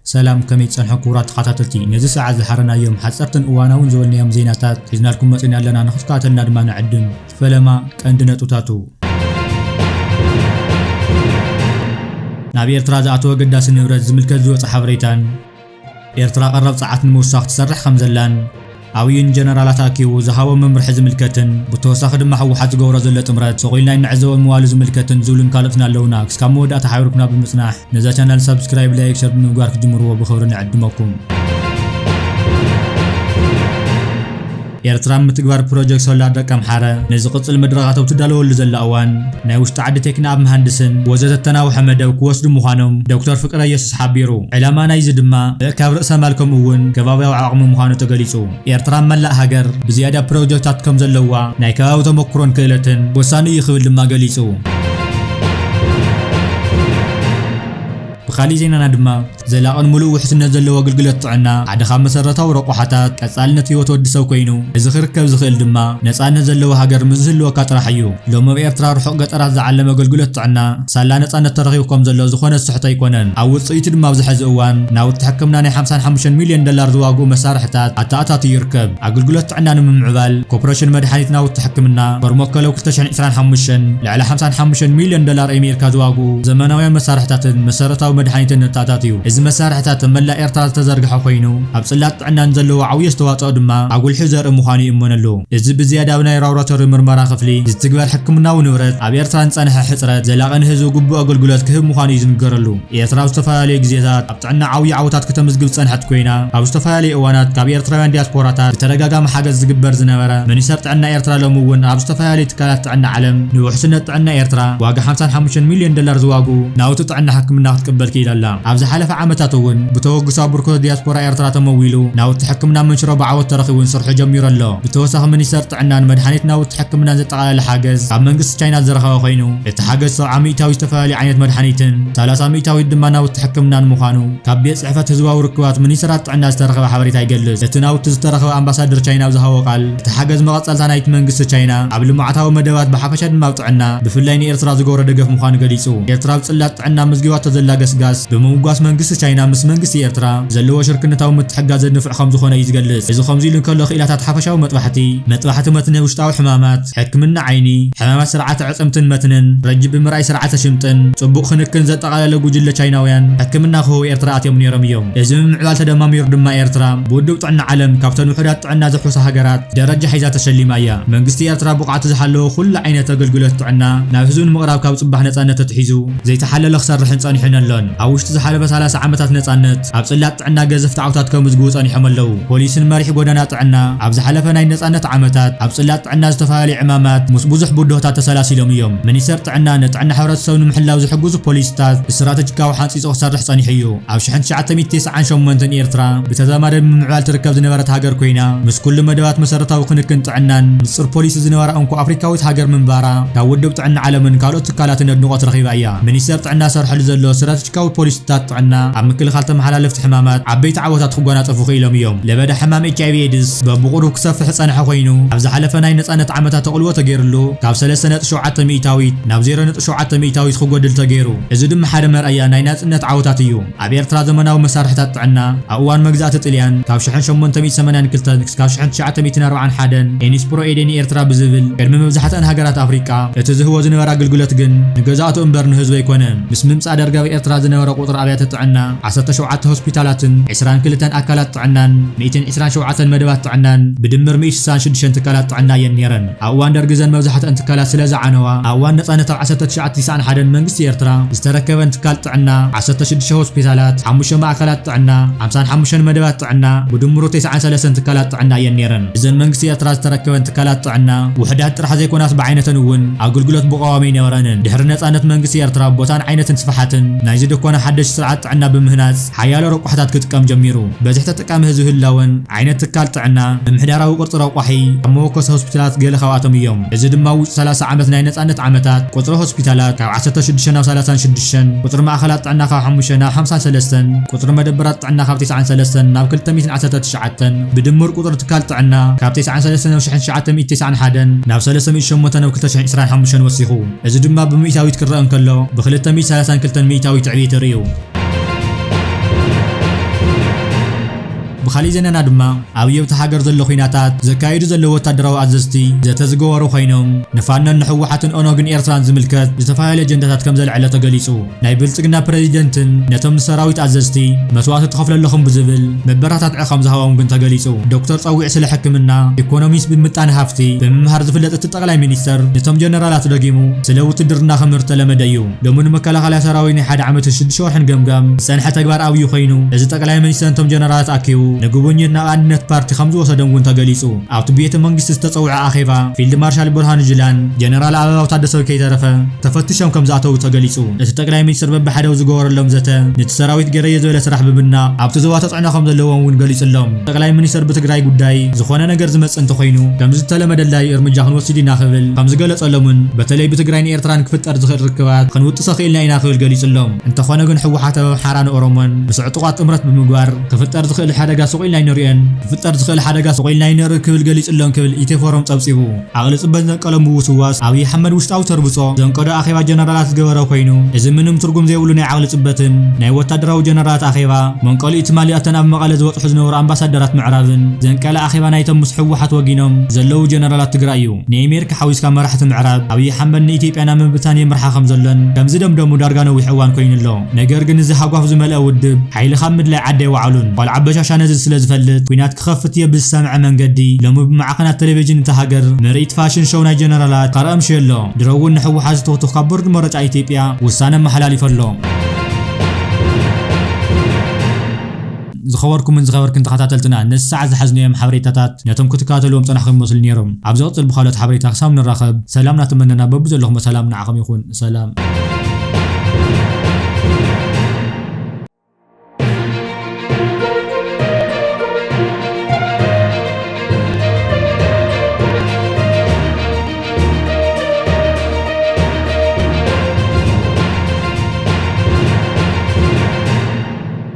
ሰላም፣ ከመይ ትጸንሑ ክቡራት ተኸታተልቲ? ነዚ ሰዓት ዝሓረናዮም ሓጸርትን እዋናውን ዝበልናዮም ዜናታት ሒዝናልኩም መጺና ኣለና። ንኽትከታተልና ድማ ንዕድም። ፈለማ ቀንዲ ነጥብታቱ። ናብ ኤርትራ ዝኣተወ ኣገዳሲ ንብረት ዝምልከት ዝወጸ ሓበሬታን፣ ኤርትራ ቀረብ ጸዓት ንምውሳኽ ትሰርሕ ከም ዘላን፣ ኣብይን ጀነራላት ኣኪቡ ዝሃቦ መምርሒ ዝምልከትን፣ ብተወሳኺ ድማ ህወሓት ዝገብሮ ዘሎ ጥምረት ስቕ ኢልና ኣይንዕዘቦን ምባሉ ዝምልከትን ዝብሉን ካልኦትን ኣለውና። ክስካብ መወዳእታ ሓቢርኩምና ብምጽናሕ፣ ነዛ ቻናል ሳብስክራይብ፣ ላይክ፣ ሸር ብምግባር ክትጅምርዎ ብኽብሪ ንዕድመኩም። ኤርትራ ምትግባር ፕሮጀክት ሶላር ደቀምሓረ ንዝቕጽል መድረኻት ኣብ ትዳለወሉ ዘላ እዋን፣ ናይ ውሽጢ ዓዲ ቴክኒ ኣብ መሃንድስን ወዘተ ተናውሐ መደብ ክወስዱ ምዃኖም ዶክተር ፍቅረ ኢየሱስ ሓቢሩ። ዕላማ ናይዚ ድማ ምእካብ ርእሰ ማል ከምኡ እውን ከባብያዊ ዓቕሚ ምዃኑ ተገሊጹ። ኤርትራ ኣብ መላእ ሃገር ብዝያዳ ፕሮጀክታት ከም ዘለዋ ናይ ከባቢ ተመክሮን ክእለትን ወሳኒ እዩ ክብል ድማ ገሊጹ። ብኻሊእ ዜናና ድማ፣ ዘላቕን ምሉእ ውሕስነት ዘለዎ ኣገልግሎት ጥዕና ሓደ ካብ መሰረታዊ ረቋሓታት ቀጻልነት ህይወት ወዲ ሰብ ኮይኑ፣ እዚ ክርከብ ዝኽእል ድማ ነጻነት ዘለዎ ሃገር ምስ ዝህልወካ ጥራሕ እዩ። ሎሚ ኣብ ኤርትራ ርሑቕ ገጠራት ዝዓለመ ኣገልግሎት ጥዕና ሳላ ነጻነት ተረኺቡ ከም ዘሎ ዝኾነ ስሕቶ ኣይኮነን። ኣብ ውጽኢቱ ድማ ኣብዚ ሕዚ እዋን ናውቲ ሕክምና ናይ ሓምሳን ሓሙሽተን ሚልዮን ዶላር ዝዋግኡ መሳርሕታት ኣተኣታትዩ ይርከብ። ኣገልግሎት ጥዕና ንምምዕባል ኮርፖሬሽን መድሓኒት ናውቲ ሕክምና ፎርሞኮሎ ክልተ ሽሕን ዕስራን ሓሙሽተን ልዕሊ ሓምሳን ሓሙሽተን ሚልዮን ዶላር ኣሜሪካ ዝዋግኡ ዘመናውያን መሳርሕታትን መሰረታዊ መድሓኒትን ነተኣታትዩ። እዚ መሳርሕታት ኣብ መላእ ኤርትራ ዝተዘርግሐ ኮይኑ፣ ኣብ ጽላት ጥዕናን ዘለዎ ዓብዪ ኣስተዋጽኦ ድማ ኣጉልሑ ዘርኢ ምዃኑ ይእመነሉ። እዚ ብዝያዳ ኣብ ናይ ላቦራቶሪ ምርመራ ክፍሊ ዝትግበር ሕክምናዊ ንብረት፣ ኣብ ኤርትራ ዝጸንሐ ሕጽረት ዘላቒ ንህዝቢ ግቡእ ኣገልግሎት ክህብ ምዃኑ እዩ ዝንገረሉ። ኤርትራ ኣብ ዝተፈላለዩ ግዜታት ኣብ ጥዕና ዓብዪ ዓወታት ከተምዝግብ ዝጸንሐት ኮይና፣ ኣብ ዝተፈላለዩ እዋናት ካብ ኤርትራውያን ዲያስፖራታት ብተደጋጋሚ ሓገዝ ዝግበር ዝነበረ ሚኒስተር ጥዕና ኤርትራ ሎሚ እውን ኣብ ዝተፈላለዩ ትካላት ጥዕና ዓለም ንውሕስነት ጥዕና ኤርትራ ዋጋ ሓምሳን ሓሙሽተን ሚልዮን ዶላር ዝዋግኡ ናውቲ ጥዕና ሕክምና ክትቅበል ክኢላ ኣላ። ኣብ ዝሓለፈ ዓመታት እውን ብተበግሶ ኣብ ብርኮት ዲያስፖራ ኤርትራ ተመዊሉ ናውቲ ሕክምና መንሽሮ ብዓወት ተረኺቡን ስርሑ ጀሚሩ ኣሎ። ብተወሳኺ ሚኒስተር ጥዕናን መድሓኒት ናውቲ ሕክምናን ዘጠቓለለ ሓገዝ ካብ መንግስቲ ቻይና ዝረኸበ ኮይኑ፣ እቲ ሓገዝ ሰብዓ ሚእታዊት ዝተፈላለዩ ዓይነት መድሓኒትን ሰላሳ ሚእታዊት ድማ ናውቲ ሕክምናን ምዃኑ ካብ ቤት ጽሕፈት ህዝባዊ ርክባት ሚኒስተራት ጥዕና ዝተረኸበ ሓበሬታ ይገልጽ። እቲ ናውቲ ዝተረኸበ ኣምባሳደር ቻይና ኣብ ዝሃቦ ቃል፣ እቲ ሓገዝ መቐጸልታ ናይቲ መንግስቲ ቻይና ኣብ ልምዓታዊ መደባት ብሓፈሻ ድማ ኣብ ጥዕና፣ ብፍላይ ንኤርትራ ዝገብሮ ደገፍ ምዃኑ ገሊጹ። ኤርትራ ኣብ ጽላት ጥዕና መዝጊባቶ ዘላ ገስጋስ ብምምጓስ መንግስቲ ቻይና ምስ መንግስቲ ኤርትራ ዘለዎ ሽርክነታዊ ምትሕግጋዝ ዘድንፍዕ ከም ዝኾነ እዩ ዝገልጽ። እዚ ከምዚ ኢሉ እንከሎ ክኢላታት ሓፈሻዊ መጥባሕቲ፣ መጥባሕቲ መትኒ ውሽጣዊ ሕማማት፣ ሕክምና ዓይኒ፣ ሕማማት ስርዓተ ዕጽምትን መትንን፣ ረጂ ብምርኣይ ስርዓተ ሽምጥን፣ ጽቡቕ ክንክን ዘጠቓለለ ጉጅለ ቻይናውያን ሕክምና ክህቡ ኤርትራ ኣትዮም ነይሮም እዮም። እዚ ምምዕባል ተደማሚሩ ድማ ኤርትራ ብውድብ ጥዕና ዓለም ካብተን ውሑዳት ጥዕና ዝሕውሳ ሃገራት ደረጃ ሒዛ ተሸሊማ እያ። መንግስቲ ኤርትራ ብቕዓቱ ዝሓለወ ኩሉ ዓይነት ኣገልግሎት ጥዕና ናብ ህዝቢ ንምቕራብ ካብ ጽባሕ ነጻነት ኣትሒዙ ዘይተሓለለ ክሰርሕን ጸኒሑን ኣሎን። ኣብ ውሽጢ ዝሓለፈ ሰላሳ ዓመታት ነጻነት ኣብ ጽላት ጥዕና ገዘፍቲ ዓውታት ከምዝግቡ ጸኒሖም ኣለዉ። ፖሊስን መሪሕ ጎደና ጥዕና ኣብ ዝሓለፈ ናይ ነጻነት ዓመታት ኣብ ጽላት ጥዕና ዝተፈላለዩ ዕማማት ምስ ብዙሕ ብድሆታት ተሰላሲሎም እዮም። ሚኒስተር ጥዕና ንጥዕና ሕብረተሰብ ንምሕላው ዝሕግዙ ፖሊሲታት ስትራተጂካዊ ሓንጺጹ ክሰርሕ ጸኒሑ እዩ። ኣብ ሽሕን ትሽዓተ ሚእቲ ተስዓን ሸሞንተን ኤርትራ ብተዛማዲ ምምዕባል ትርከብ ዝነበረት ሃገር ኮይና፣ ምስ ኩሉ መደባት መሰረታዊ ክንክን ጥዕናን ንጹር ፖሊሲ ዝነበራ እንኮ ኣፍሪካዊት ሃገር ምንባራ ካብ ውድብ ጥዕና ዓለምን ካልኦት ትካላትን ኣድንቖት ረኺባ እያ። ሚኒስተር ጥዕና ሰርሐሉ ዘሎ ስትራተጂካዊ ፖሊሲታት ጥዕና ኣብ ምክልኻል ተመሓላለፍቲ ሕማማት ዓበይቲ ዓወታት ክጎናጸፉ ክኢሎም እዮም። ለበዳ ሕማም ኤች ኣይ ቪ ኤድስ በብቑሩብ ክሰፍሕ ዝጸንሐ ኮይኑ፣ ኣብ ዝሓለፈ ናይ ነጻነት ዓመታት ኣቕልቦ ተገይሩሉ ካብ ሰለስተ ነጥቢ ሸውዓተ ሚእታዊት ናብ ዜሮ ነጥቢ ሸውዓተ ሚእታዊት ክጎድል ተገይሩ። እዚ ድማ ሓደ መርኣያ ናይ ናጽነት ዓወታት እዩ። ኣብ ኤርትራ ዘመናዊ መሳርሕታት ጥዕና ኣብ እዋን መግዛእቲ ጥልያን ካብ ሽሕን ሸሞንተ ሚእቲ ሰማንያን ክልተን ክሳብ ሽሕን ትሽዓተ ሚእትን ኣርባዓን ሓደን ኢንስፕሮ ኤደን ኤርትራ ብዝብል ቅድሚ መብዛሕትኣን ሃገራት ኣፍሪቃ እቲ ዝህቦ ዝነበረ ኣገልግሎት ግን ንገዛእቱ እምበር ንህዝቢ ኣይኮነን። ምስ ምምጻእ ደርግ ኣብ ኤርትራ ዝነበረ ቁጽሪ ኣብያተ ጥዕና ዓሰርተ ሸውዓተ ሆስፒታላትን ዕስራን ክልተን ኣካላት ጥዕናን ሚእትን ዕስራን ሸውዓተን መደባት ጥዕናን ብድምር ሚእቲ ስሳን ሽዱሽተን ትካላት ጥዕና እየን ነይረን። ኣብ እዋን ደርጊ እዘን መብዛሕትአን ትካላት ስለ ዝዓነዋ፣ ኣብ እዋን ነጻነት ኣብ ዓሰርተ ትሽዓተ ተስዓን ሓደን መንግስቲ ኤርትራ ዝተረከበን ትካል ጥዕና ዓሰርተ ሽዱሽተ ሆስፒታላት፣ ሓሙሽተ ማእከላት ጥዕና፣ ሓምሳን ሓሙሽተን መደባት ጥዕና፣ ብድምሩ ተስዓን ሰለስተን ትካላት ጥዕና እየን ነይረን። እዘን መንግስቲ ኤርትራ ዝተረከበን ትካላት ጥዕና ውሑዳት ጥራሕ ዘይኮናስ ብዓይነተን እውን ኣገልግሎት ብቐዋሚ ኣይነበረንን። ድሕሪ ነጻነት መንግስቲ ኤርትራ ቦታን ዓይነትን ስፍሓትን ናይዚ ድኮነ ሓደሽ ስርዓት ጥዕና ብምህናጽ ሓያሎ ረቋሕታት ክጥቀም ጀሚሩ። በዝሒ ተጠቃሚ ህዝቢ ህላወን ዓይነት ትካል ጥዕና፣ ምምሕዳራዊ ቅርጺ ረቋሒ፣ ኣብ መወከሲ ሆስፒታላት ገለ ካብኣቶም እዮም። እዚ ድማ ኣብ ውሽጢ ሰላሳ ዓመት ናይ ነጻነት ዓመታት ቁጽሪ ሆስፒታላት ካብ ዓሰርተ ሽዱሽተ ናብ ሰላሳን ሽዱሽተን፣ ቁጽሪ ማእከላት ጥዕና ካብ ሓሙሽተ ናብ ሓምሳን ሰለስተን፣ ቁጽሪ መደበራት ጥዕና ካብ ተስዓን ሰለስተን ናብ ክልተ ሚእትን ዓሰርተ ትሽዓተን፣ ብድምር ቁጽሪ ትካል ጥዕና ካብ ተስዓን ሰለስተን ናብ ሽሕን ትሽዓተ ሚእቲ ተስዓን ሓደን ናብ ሰለስተ ሚእቲ ሸሞንተ ናብ ክልተ ሽሕን ዕስራን ሓሙሽተን ወሲኹ። እዚ ድማ ብሚእታዊት ክረአ እንከሎ፣ ብክልተ ሚእቲ ሰላሳን ክልተን ሚእታዊት ትዕቢት ተርእዩ። ብኻሊእ ዜናና ድማ ኣብየብቲ ሃገር ዘሎ ኹናታት ዘካይዱ ዘለዉ ወታደራዊ ኣዘዝቲ ዘተ ዝገበሩ ኮይኖም፣ ንፋኖን ንሕወሓትን ኦነግን ኤርትራን ዝምልከት ዝተፈላለዩ ኣጀንዳታት ከም ዘልዐለ ተገሊጹ። ናይ ብልጽግና ፕረዚደንትን ነቶም ንሰራዊት ኣዘዝቲ መስዋእቲ ትኸፍሉ ኣለኹም ብዝብል መበረታትዒ ከም ዝሃቦም ግን ተገሊጹ። ዶክተር ጸዊዕ ስለ ሕክምና፣ ኢኮኖሚስት ብምጣነ ሃፍቲ፣ ብምምሃር ዝፍለጥ እቲ ጠቕላይ ሚኒስተር ነቶም ጀነራላት ደጊሙ ስለ ውትድርና ክምህር ተለመደ እዩ። ሎሚ ንመከላኸልያ ሰራዊት ናይ ሓደ ዓመትን ሽዱሽተ ወርሕን ገምጋም ዝጸንሐ ተግባር ኣብዩ ኮይኑ፣ እዚ ጠቕላይ ሚኒስተር ነቶም ጀነራላት ኣኪቡ ንጉብኝት ናብ ኣንድነት ፓርቲ ከም ዝወሰዶም እውን ተገሊጹ። ኣብቲ ቤተ መንግስቲ ዝተጸውዐ ኣኼባ ፊልድ ማርሻል ብርሃኑ ጁላን ጀነራል ኣበባው ታደሰ ከይተረፈ ተፈቲሾም ከም ዝኣተዉ ተገሊጹ። እቲ ጠቕላይ ሚኒስተር በብሓደው ዝገበረሎም ዘተ ነቲ ሰራዊት ገይረዮ ዝበለ ስራሕ ብምድናቕ ኣብቲ ዞባ ተጽዕኖ ከም ዘለዎም እውን ገሊጹሎም። ጠቕላይ ሚኒስተር ብትግራይ ጉዳይ ዝኾነ ነገር ዝመጽእ እንተኾይኑ ከም ዝተለመደ ኣድላዪ እርምጃ ክንወስድ ኢና ክብል ከም ዝገለጸሎምን በተለይ ብትግራይን ኤርትራን ክፍጠር ዝኽእል ርክባት ክንውጥሶ ክኢልና ኢና ክብል ገሊጹሎም። እንተኾነ ግን ህወሓት ኣብ ኣምሓራ ንኦሮሞን ምስ ዕጡቓት ጥምረት ብምግባር ክፍጠር ዝኽእል ሓደጋ ስቕ ኢልና ኣይንርእዮን፣ ክፍጠር ዝኽእል ሓደጋ ስቕ ኢልና ኣይንርኢ ክብል ገሊጹሎም ክብል ኢትዮ ፎረም ጸብጺቡ። ዓቕሊ ጽበት ዘንቀሎ ምውስዋስ ኣብይ ኣሕመድ ውሽጣዊ ተርብጾ ዘንቀዶ ኣኼባ ጀነራላት ዝገበረ ኮይኑ፣ እዚ ምንም ትርጉም ዘይብሉ ናይ ዓቕሊ ጽበትን ናይ ወታደራዊ ጀነራላት ኣኼባ መንቀሊኡ ትማሊ ኣብተን ኣብ መቐለ ዝበጽሑ ዝነበሩ ኣምባሳደራት ምዕራብን ዘንቀለ ኣኼባ ናይቶም ምስ ህወሓት ወጊኖም ዘለዉ ጀነራላት ትግራይ እዩ። ንኤሜሪካ ሓዊስካ መራሕቲ ምዕራብ ኣብይ ኣሕመድ ንኢትዮጵያ ናብ ምብታን የምርሓ ከም ዘሎን ከም ዝደምደሙ ዳርጋ ነዊሕ እዋን ኮይኑ ኣሎ። ነገር ግን እዚ ሃጓፍ ዝመልአ ውድብ ሓይሊ ካብ ምድላይ ዓዲ ኣይወዓሉን። ቆልዓ በሻሻ ነዚ ስለ ዝፈልጥ፣ ኲናት ክኸፍት እየ ብዝሰምዐ መንገዲ፣ ሎሚ ብማዕኸናት ቴሌቪዥን እታ ሃገር ምርኢት ፋሽን ሾው ናይ ጀነራላት ከርእምሽ ኣሎ። ድሮ እውን ንህወሓት ዝትኽትኽ ካብ ቦርድ መረጻ ኢትዮጵያ ውሳነ ኣመሓላሊፉ ኣሎ። ዝኸበርኩምን ዝኸበርክን ተኸታተልትና፣ ነዚ ሰዓት ዝሓዝናዮም ሓበሬታታት ነቶም ክትከታተልዎም ጸናሕኩም ይመስሉ ነይሮም። ኣብ ዝቕጽል ብኻልኦት ሓበሬታ ክሳብ ንራኸብ፣ ሰላም እናተመነና በብዘለኹም ሰላም ንዓኹም ይኹን። ሰላም።